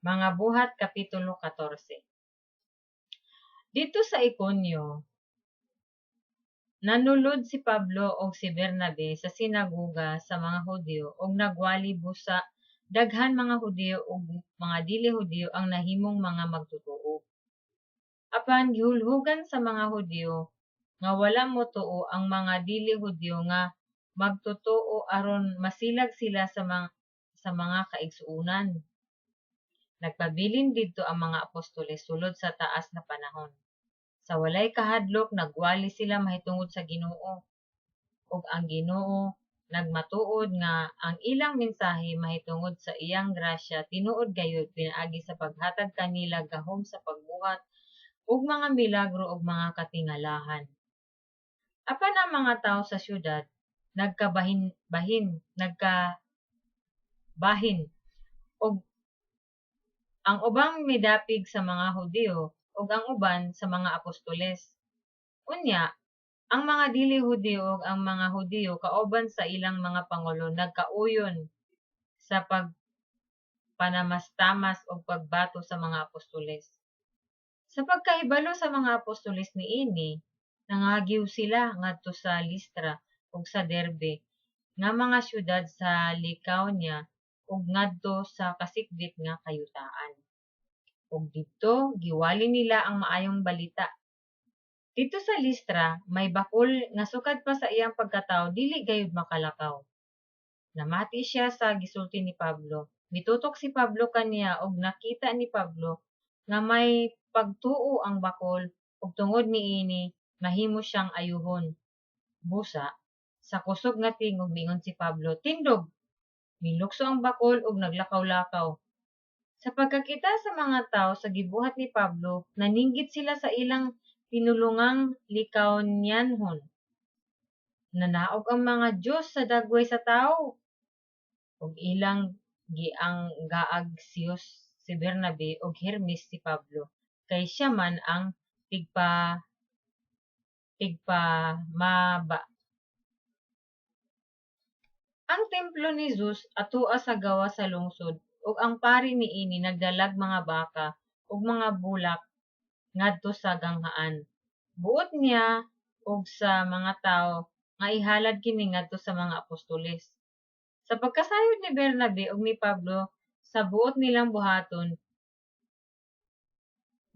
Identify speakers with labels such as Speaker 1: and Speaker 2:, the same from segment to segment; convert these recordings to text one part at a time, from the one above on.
Speaker 1: Mga Buhat Kapitulo 14. Didto sa Ikonio, nanulod si Pablo ug si Bernabe sa sinagoga sa mga Hudiyo ug nagwali, busa daghan mga Hudiyo ug mga dili Hudiyo ang nahimong mga magtotoo. Apan gihulhugan sa mga Hudiyo nga wala motuo ang mga dili Hudiyo nga magtotoo aron masilag sila sa mga kaigsuonan. Nagpabilin didto ang mga apostoles sulod sa taas nga panahon. Sa walay kahadlok nagwali sila mahitungod sa Ginoo, ug ang Ginoo nagmatuod nga ang ilang mensahe mahitungod sa iyang grasya tinuod gayud pinaagi sa paghatag kanila gahom sa pagbuhat og mga milagro ug mga katingalahan. Apan ang mga tawo sa syudad nagkabahin-bahin ug ang uban midapig sa mga Hudiyo ug ang uban sa mga apostoles. Unya ang mga dili Hudiyo ug ang mga Hudiyo kauban sa ilang mga pangulo nagkauyon sa pagpanamastamas ug pagbato sa mga apostoles. Sa pagkahibalo sa mga apostoles niini, nanghagiw sila ngadto sa Listra ug sa Derbe nga mga syudad sa Lycaonia ug ngadto sa kasikbit nga kayutaan. Ug didto giwali nila ang Maayong Balita. Didto sa Listra may bakol nga sukad pa sa iyang pagkatawo dili gayud makalakaw. Namati siya sa gisulti ni Pablo. Mitutok si Pablo kaniya ug nakita ni Pablo nga may pagtuo ang bakol ug tungod niini mahimo siyang ayuhon. Busa, sa kusog nga tingog miingon si Pablo, "Tindog!" Milukso ang bakol ug naglakaw-lakaw. Sa pagkakita sa mga tawo sa gibuhat ni Pablo, naninggit sila sa ilang tinulongang Lycaonianhon, "Nanaog ang mga dios sa dagway sa tawo!" Ug ilang gianggaag Zeus si Bernabe ug Hermes si Pablo, kay siya man ang tigpamaba. Ang templo ni Zeus atoa sa gawas sa lungsod ug ang pari niini nagdalag mga baka ug mga bulak ngadto sa ganghaan. Buot niya ug sa mga tawo nga ihalad kini ngadto sa mga apostoles. Sa pagkasayod ni Bernabe ug ni Pablo sa buot nilang buhaton,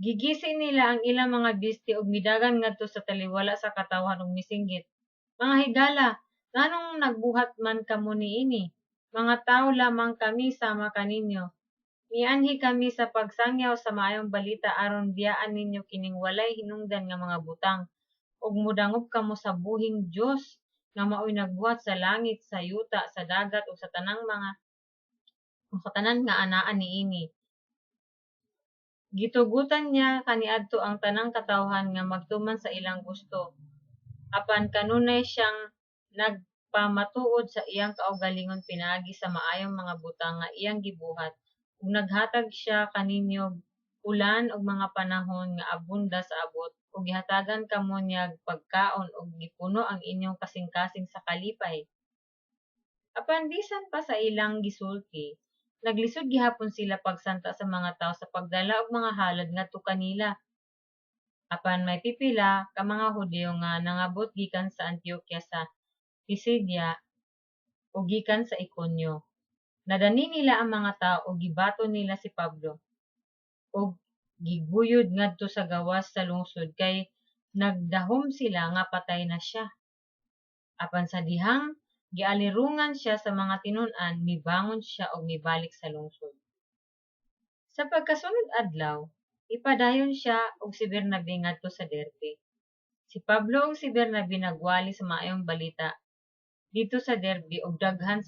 Speaker 1: gigisi nila ang ilang mga bisti ug midagan ngadto sa taliwala sa katawhan ug misinggit, "Mga higala, nganong nagbuhat man kamo niini? Mga tawo lamang kami sama kaninyo. Mianhi kami sa pagsangyaw sa Maayong Balita aron biyaan ninyo kining walay hinungdan nga mga butang ug modangop kamo sa buhing Dios nga maoy nagbuhat sa langit, sa yuta, sa dagat ug sa tanan nga anaa niini. Gitugotan niya kaniadto ang tanang katawhan nga magtuman sa ilang gusto, apan kanunay siyang nagpamatuod sa iyang kaugalingon pinaagi sa maayong mga butang nga iyang gibuhat, ug naghatag siya kaninyog ulan ug mga panahon nga abunda sa abot ug gihatagan kamo niyag pagkaon ug gipuno ang inyong kasingkasing sa kalipay." Apan bisan pa sa ilang gisulti, naglisod gihapon sila pagsanta sa mga tawo sa pagdala og mga halad ngadto kanila. Apan may pipila ka mga Hudiyo nga nangabot gikan sa Antioquia sa Pisidia ug gikan sa Iconio. Nadani nila ang mga tawo ug gibato nila si Pablo ug giguyod ngadto sa gawas sa lungsod kay nagdahom sila nga patay na siya. Apan sa dihang gialirungan siya sa mga tinun-an, mibangon siya ug mibalik sa lungsod. Sa pagkasunod adlaw, mipadayon siya ug si Bernabe ngadto sa Derbe. Si Pablo ug si Bernabe nagwali sa Maayong Balita didto sa Derbe ug daghan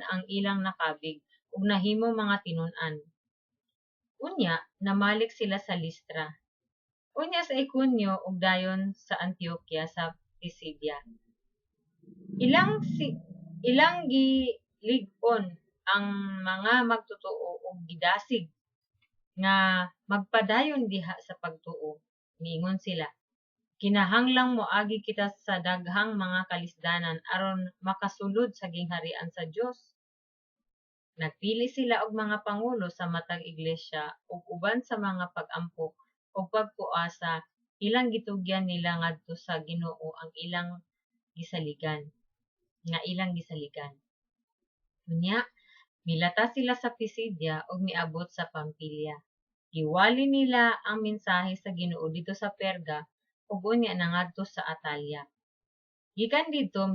Speaker 1: ang ilang nakabig ug nahimong mga tinun-an. Unya namalik sila sa Listra, unya sa Iconio ug dayon sa Antioquia sa Pisidia. Ilang gilig-on ang mga magtotoo ug gidasig nga magpadayon diha sa pagtuo. Miingon sila, "Kinahanglang moagi kita sa daghang mga kalisdanan aron makasulod sa gingharian sa Dios." Nagpili sila og mga pangulo sa matag iglesia ug uban sa mga pag-ampo ug pagpuasa ilang gitugyan nila ngadto sa Ginoo ang ilang gisaligan nga ilang gisaligan. Unya milatas sila sa Pisidia ug miabot sa Pampilia. Giwali nila ang mensahe sa Ginoo didto sa Perga ug unya nangadto sa Atalia. Gikan didto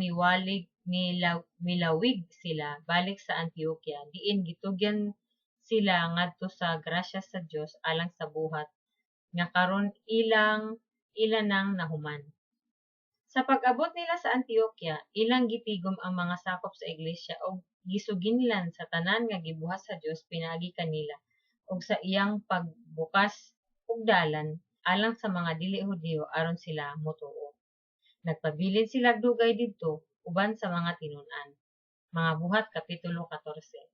Speaker 1: milawig sila balik sa Antioquia diin gitugyan sila ngadto sa grasya sa Dios alang sa buhat nga karon ila nang nahuman. Sa pag-abot nila sa Antioquia, ilang gitigom ang mga sakop sa iglesia ug gisuginlan sa tanan nga gibuhat sa Dios pinaagi kanila ug sa iyang pagbukas og dalan alang sa mga dili Hudiyo aron sila motuo. Nagpabilin sila dugay didto uban sa mga tinun-an. Mga Buhat kapitulo 14.